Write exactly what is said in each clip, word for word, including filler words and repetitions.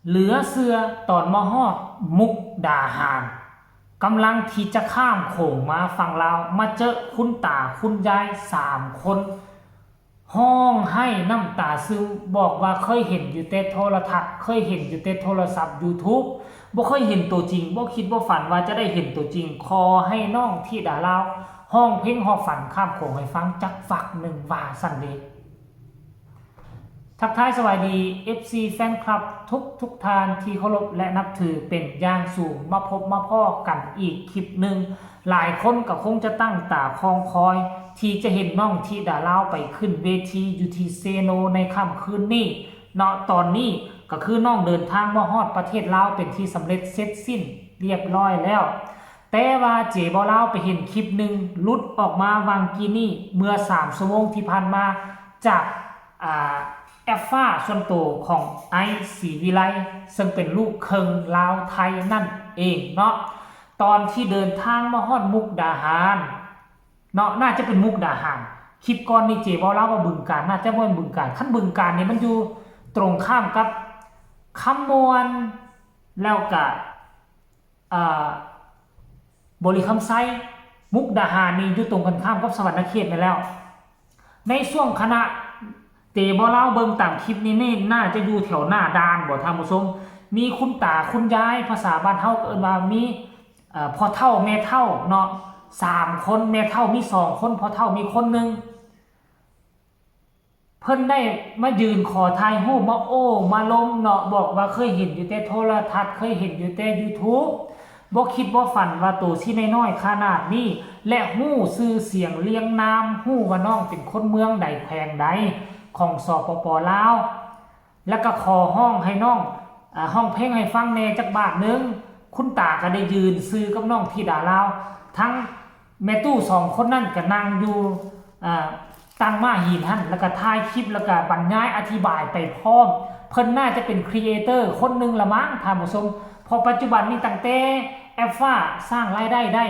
เหลือเชื่อตอนมาฮอดมุกดาหาร กำลังที่จะข้ามโขงมาฝั่งลาว มาเจอคุณตาคุณยายสามคน ฮ้องไห้น้ำตาซึม บอกว่าเคยเห็นอยู่แต่โทรทัศน์ เคยเห็นอยู่แต่โทรศัพท์ YouTube บ่เคยเห็นตัวจริง บ่คิดบ่ฝันว่าจะได้เห็นตัวจริง ขอให้น้องธิดาลาวฮ้องเพลงฮอดฝันข้ามโขงให้ฟังจักฝักหนึ่ง ว่าซั่นเด้ ทักทายสวัสดี เอฟซี แฟนคลับทุกทุกท่านที่เคารพและนับถือเป็นอย่างสูง มาพบมาพ้อกันอีกคลิปหนึ่ง หลายคนก็คงจะตั้งตาคอยคอย ที่จะเห็นน้องธิดาลาวไปขึ้นเวทีอยู่ที่เซโนในค่ำคืนนี้เนาะ ตอนนี้ก็คือน้องเดินทางมาฮอดประเทศลาวเป็นที่สำเร็จเสร็จสิ้นเรียบร้อยแล้ว แต่ว่าเจบ่าวลาวไปเห็นคลิปหนึ่งหลุดออกมาหว่างกี้นี้ เมื่อสามชั่วโมงที่ผ่านมา จาก อ่า แอปฟ้าส่วนตัวของไอซ์ศรีวิไล ซึ่งเป็นลูกครึ่งลาวไทยนั่นเองเนาะ ตอนที่เดินทางมาฮอดมุกดาหารเนาะ น่าจะเป็นมุกดาหาร คลิปก่อนนี่เจบ่าวลาวว่าบึงกาฬ น่าจะบ่แม่นบึงกาฬ คันบึงกาฬนี่มันอยู่ตรงข้ามกับคำม่วน แล้วก็ อ่า บริคำไซ มุกดาหารนี่อยู่ตรงกันข้ามกับสะหวันนะเขตแม่นแล้ว ในช่วงขณะเจบ่าวลาวเบิ่งตามคลิปนี้นี่น่าจะอยู่แถวหน้าด่านบ่ท่านผู้ชม มีคุณตาคุณยาย ภาษาบ้านเฮาก็เอิ้นว่ามี เอ่อ พ่อเฒ่าแม่เฒ่าเนาะ สามคน แม่เฒ่ามีสองคน พ่อเฒ่ามีคนหนึ่ง เพิ่นได้มายืนขอถ่ายรูป มาโอ้มาลมเนาะ บอกว่าเคยเห็นอยู่แต่โทรทัศน์ เคยเห็นอยู่แต่ YouTube บ่คิดบ่ฝันว่าโตสิน้อยๆขนาดนี้ และฮู้ชื่อเสียงเรียงนาม ฮู้ว่าน้องเป็นคนเมืองใดแขวงใดของ สปป ลาว แล้วก็ขอฮ้องให้น้อง อ่า ฮ้องเพลงให้ฟังแหน่จักบาทหนึ่ง คุณตาก็ได้ยืนซื่อกับน้องธิดาลาว ทั้งแม่ตู้สองคนนั่นก็นั่งอยู่ อ่า ตังมาหินหั่น แล้วก็ถ่ายคลิป แล้วก็บรรยายอธิบายไปพร้อม เพิ่นน่าจะเป็นครีเอเตอร์คนหนึ่งละมั้งท่านผู้ชม เพราะปัจจุบันนี้ตั้งแต่แอปฟ้าสร้างรายได้ได้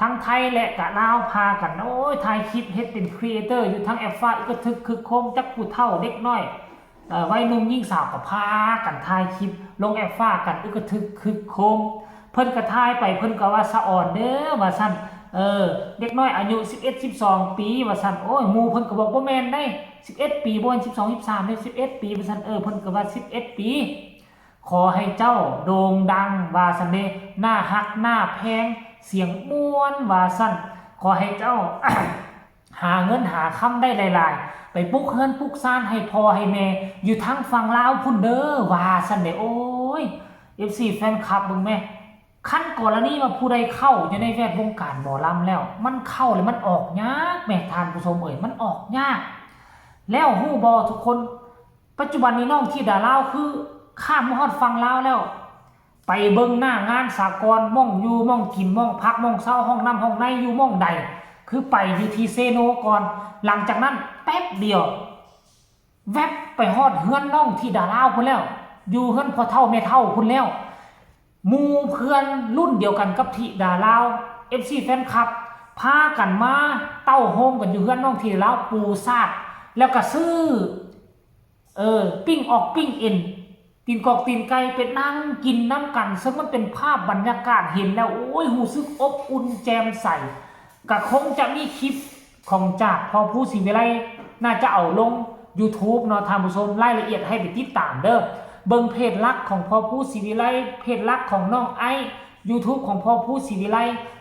ทั้งไทยและกะลาวพากัน โอ้ย ถ่ายคลิปเฮ็ดเป็นครีเอเตอร์อยู่ทั้งแอปฟ้า อึกกระทึกคึกโครม จักผู้เฒ่าเด็กน้อย เอ่อ วัยหนุ่มหญิงสาวก็พากันถ่ายคลิปลงแอปฟ้ากัน อึกกระทึกคึกโครม เพิ่นก็ถ่ายไป เพิ่นก็ว่าสะออนเด้อว่าซั่น เออ เด็กน้อยอายุสิบเอ็ด สิบสองปีว่าซั่น โอ้ย หมู่เพิ่นก็บอกบ่แม่นเด้ สิบเอ็ดปี บ่แม่น สิบสอง สิบสามเด้ สิบเอ็ดปีว่าซั่น เออ เพิ่นก็ว่าสิบเอ็ดปี ขอให้เจ้าโด่งดังว่าซั่นเด้ หน้าฮักหน้าแพง เสียงม่วนว่าซั่น ขอให้เจ้า หาเงินหาคำได้หลายๆ ไปปลูกเฮือนปลูกซานให้พ่อให้แม่อยู่ทางฝั่งลาวพุ้นเด้อ ว่าซั่นเด้ โอ้ย เอฟซี แฟนคลับเบิ่งแม่ คันกรณีว่าผู้ใดเข้าอยู่ในแวดวงการหมอลำแล้ว มันเข้าแล้วมันออกยากแม่ท่านผู้ชมเอ้ย มันออกยาก แล้วฮู้บ่ทุกคน ปัจจุบันนี้น้องธิดาลาวคือข้ามมาฮอดฝั่งลาวแล้ว ไปเบิ่งหน้างานสากล หม่องอยู่ หม่องกิน หม่องพัก หม่องเซา ห้องน้ำห้องในอยู่หม่องใด คือไปอยู่ที่เซโนก่อน หลังจากนั้นแป๊บเดียว แว็บไปฮอดเฮือนน้องธิดาลาวพุ้นแล้ว อยู่เฮือนพ่อเฒ่าแม่เฒ่าพุ้นแล้ว หมู่เพื่อนรุ่นเดียวกันกับธิดาลาว เอฟซี แฟนคลับ พากันมาเต้าโฮมกันอยู่เฮือนน้องธิดาลาว ปูซาด แล้วก็ซื้อ เออ ปิ้งออกปิ้งเอ็น ตีนกอกตีนไก่ ไปนั่งกินนำกัน ซึ่งมันเป็นภาพบรรยากาศเห็นแล้ว โอ้ย รู้สึกอบอุ่นแจ่มใส ก็คงจะมีคลิปของจากพ่อภูศรีวิไล น่าจะเอาลง YouTube เนาะท่านผู้ชม รายละเอียดให้ไปติดตามเด้อ เบิ่งเพจหลักของพ่อภูศรีวิไล เพจหลักของน้องไอซ์ YouTube ของพ่อภูศรีวิไล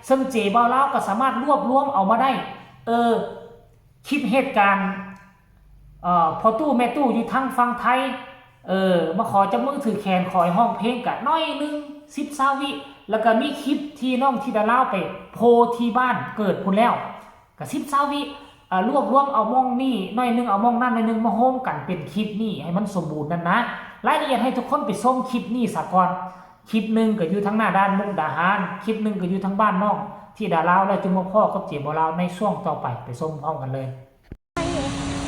ซึ่งเจบ่าวลาวก็สามารถรวบรวมเอามาได้ เออ คลิปเหตุการณ์ เอ่อ พ่อตู้แม่ตู้อยู่ทางฝั่งไทย เออ มาขอจับมือถือแขน ขอให้ฮ้องเพลงกะน้อยหนึ่ง สิบ ซาววิ แล้วก็มีคลิปที่น้องธิดาลาวไปโพสต์ที่บ้านเกิดพุ้นแล้ว กะ สิบ ซาววิ อ่า รวบรวมเอาหม่องนี่น้อยหนึ่ง เอาหม่องนั่นน้อยหนึ่ง มาโฮมกันเป็นคลิปนี่ให้มันสมบูรณ์นั่นนะ รายละเอียดให้ทุกคนไปชมคลิปนี่ซะก่อน คลิปหนึ่งก็อยู่ทางหน้าด่านมุกดาหาร คลิปหนึ่งก็อยู่ทางบ้านน้องธิดาลาว แล้วจึงมาพ้อกับเจบ่าวลาวในช่วงต่อไป ไปชมพร้อมกันเลย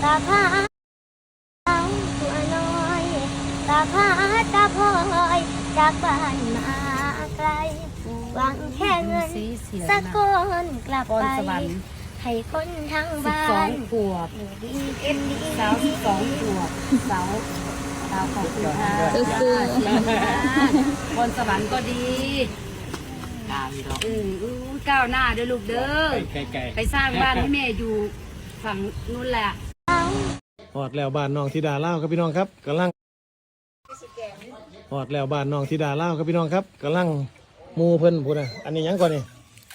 ตาพา สาวตัวน้อย ตาพาตาพลอย จากบ้านมาไกล หวังแค่เงิน สีเสียง สัก นะ ก้อนกลับ พร ไป สวรรค์ ให้คนทั้ง สิบ บ้า สอง น ขวบ อยู่ดีกินดี สาว สิบสอง ขวบ สาว ขอบคุณค่ะ สู้ๆ เก่งมาก พรสวรรค์ก็ดี ตามดอก อืมอู้ก้าวหน้าเด้อลูกเด้อ ไปไกลๆ ไปสร้างบ้านให้แม่อยู่ฝั่งนู้นแหละ ฮอดแล้วบ้านน้องธิดาลาวครับพี่น้องครับ กำลัง ฮอดแล้วบ้านน้องธิดาลาวครับพี่น้องครับ กำลังหมู่เพิ่นพู้นนะ อันนี้หยังก่อนนี่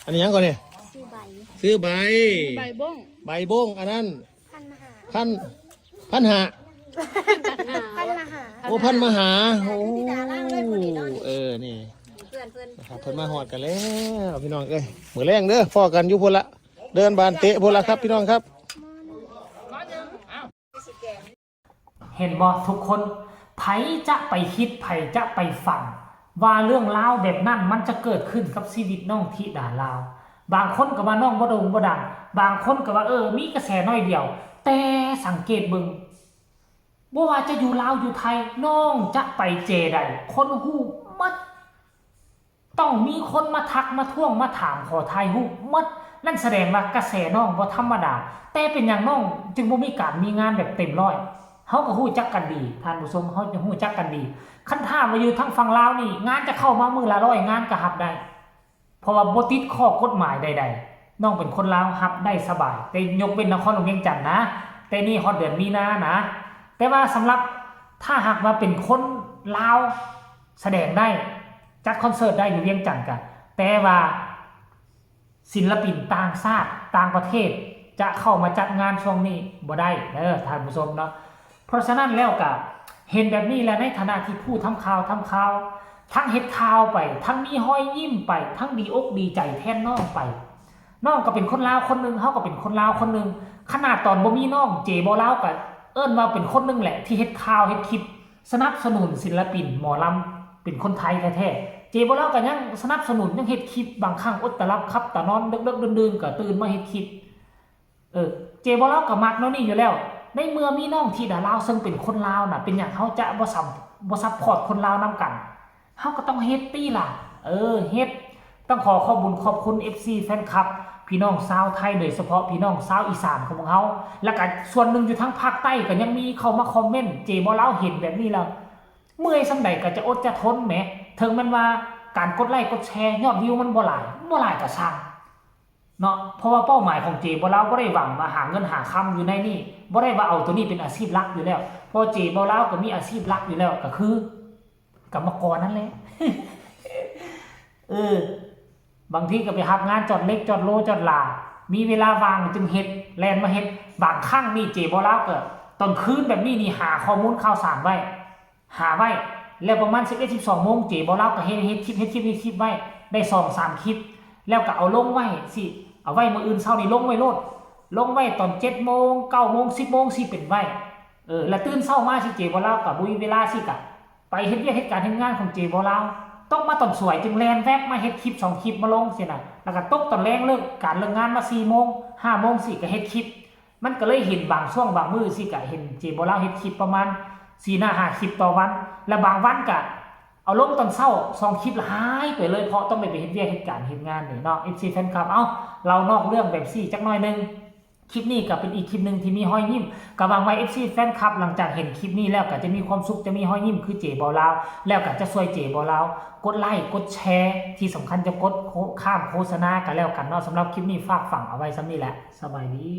อันนี้หยังก่อนนี่ ซื้อใบ ซื้อใบ ใบบ้ง ใบบ้ง อันนั้น พันมหา พัน พันห้า พันมหา โอ้ พันมหา โอ้ ธิดาลาวเลยพู้นนี่เนาะ เออ นี่ เพื่อนเพื่อน นะครับ เพิ่นมาฮอดกันแล้วพี่น้องเอ้ย มื้อแลงเด้อ พ้อกันอยู่พู้นละ เดินบานเต๊ะพู้นละครับพี่น้องครับ เห็นบ่ทุกคน ไผจะไปคิด ไผจะไปฝัน ว่าเรื่องราวแบบนั้นมันจะเกิดขึ้นกับชีวิตน้องธิดาลาว บางคนก็ว่าน้องบ่โด่งบ่ดัง บางคนก็ว่า เออ มีกระแสน้อยเดียว แต่สังเกตเบิ่ง บ่ว่าจะอยู่ลาวอยู่ไทย น้องจะไปเจใด คนฮู้หมด ต้องมีคนมาทักมาทวงมาถามขอถ่ายรูปหมด นั่นแสดงว่ากระแสน้องบ่ธรรมดา แต่เป็นหยังน้องจึงบ่มีการมีงานแบบเต็มร้อย เฮาก็ฮู้จักกันดี ท่านผู้ชม เฮาจะฮู้จักกันดี คันถามว่าอยู่ทางฝั่งลาวนี่ งานจะเข้ามามื้อละร้อยงานก็รับได้ เพราะว่าบ่ติดข้อกฎหมายใดๆ น้องเป็นคนลาวรับได้สบาย แต่ยกเว้นนครหลวงเวียงจันทน์นะ แต่นี่ฮอดเดือนมีนานะ แต่ว่าสำหรับถ้าหากว่าเป็นคนลาวแสดงได้ จัดคอนเสิร์ตได้อยู่เวียงจันทน์กะ แต่ว่าศิลปินต่างชาติต่างประเทศจะเข้ามาจัดงานช่วงนี้บ่ได้เด้อท่านผู้ชมเนาะ เพราะฉะนั้นแล้วกะเห็นแบบนี้แล้วในฐานะที่ผู้ทำข่าวทำข่าว ทั้งเฮ็ดข่าวไป ทั้งมีฮอยยิ้มไป ทั้งดีอกดีใจแทนน้องไป น้องก็เป็นคนลาวคนหนึ่ง เฮาก็เป็นคนลาวคนหนึ่ง ขนาดตอนบ่มีน้อง เจบ่าวลาวก็เอิ้นว่าเป็นคนหนึ่งแหละที่เฮ็ดข่าวเฮ็ดคลิป สนับสนุนศิลปินหมอลำเป็นคนไทยแท้ๆ เจบ่าวลาวก็ยังสนับสนุน ยังเฮ็ดคลิป บางครั้งอดตาหลับขับตานอน ดึกๆ ดื่นๆ ก็ตื่นมาเฮ็ดคลิป เออ เจบ่าวลาวก็มักแนวนี้อยู่แล้ว ในเมื่อมีน้องธิดาลาวซึ่งเป็นคนลาวน่ะ เป็นหยังเฮาจะบ่ซับ บ่ซัพพอร์ตคนลาวนำกัน เฮาก็ต้องเฮ็ดติล่ะ เออ เฮ็ด ต้องขอขอบบุญขอบคุณ เอฟซี แฟนคลับ พี่น้องชาวไทย โดยเฉพาะพี่น้องชาวอีสานของพวกเฮา แล้วก็ส่วนหนึ่งอยู่ทางภาคใต้ก็ยังมีเข้ามาคอมเมนต์ เจบ่าวลาวเห็นแบบนี้แล้ว เมื่อยส่ำใดก็จะอดจะทนแหม ถึงแม้นว่าการกดไลค์กดแชร์ยอดวิวมันบ่หลาย บ่หลายก็ช่าง เนาะ เพราะว่าเป้าหมายของเจบ่าวลาวบ่ได้หวังว่าหาเงินหาคำอยู่ในนี่ บ่ได้ว่าเอาตัวนี้เป็นอาชีพหลักอยู่แล้ว เพราะเจบ่าวลาวก็มีอาชีพหลักอยู่แล้ว ก็คือกรรมกรนั่นแหละ เออ บางทีก็ไปรับงานจอดเหล็กจอดโลจอดหล่า มีเวลาว่างจึงเฮ็ด แล่นมาเฮ็ด บางครั้งนี่เจบ่าวลาวก็ตอนคืนแบบนี้นี่หาข้อมูลข่าวสารไว้ หาไว้ แล้วประมาณสิบเอ็ด สิบสองโมง เจบ่าวลาวก็เฮ็ด เฮ็ดคลิป เฮ็ดคลิป เฮ็ดคลิปไว้ ได้สองสามคลิป แล้วก็เอาลงไว้สิ เอาไว้มื้ออื่นเช้านี่ลงไว้โลด ลงไว้ตอนเจ็ดโมง เก้าโมง สิบโมงสิเป็นไว้ เออ แล้วตื่นเช้ามาสิ เจบ่าวลาวก็บ่มีเวลาสิกะ ไปเฮ็ดเวียกเฮ็ดการเฮ็ดงานของเจบ่าวลาว ตกมาตอนสวยจึงแล่นแวบมาเฮ็ดคลิปสองคลิปมาลงสินะ แล้วก็ตกตอนแลงเลิกการเลิกงานมาสี่โมง ห้าโมงสิก็เฮ็ดคลิป มันก็เลยเห็นบางช่วงบางมื้อสิก็เห็นเจบ่าวลาวเฮ็ดคลิปประมาณสี่ห้าคลิปต่อวัน และบางวันก็เอาลงตอนเช้าสองคลิปละหายไปเลย เพราะต้องได้ไปเฮ็ดเวียกเฮ็ดการเฮ็ดงานนี่เนาะ เอฟซี แฟนคลับ เอ้า เล่านอกเรื่องแบบซี่จักหน่อยหนึ่ง คลิปนี้ก็เป็นอีกคลิปหนึ่งที่มีฮอยยิ้ม ก็หวังว่า เอฟซี แฟนคลับ หลังจากเห็นคลิปนี้แล้วก็จะมีความสุข จะมีฮอยยิ้มคือเจบ่าวลาว แล้วก็จะช่วยเจบ่าวลาว กดไลค์ กดแชร์ ที่สำคัญจะกดข้ามโฆษณากันแล้วกันเนาะ สำหรับคลิปนี้ฝากฝังเอาไว้ส่ำนี้แหละ สบายดี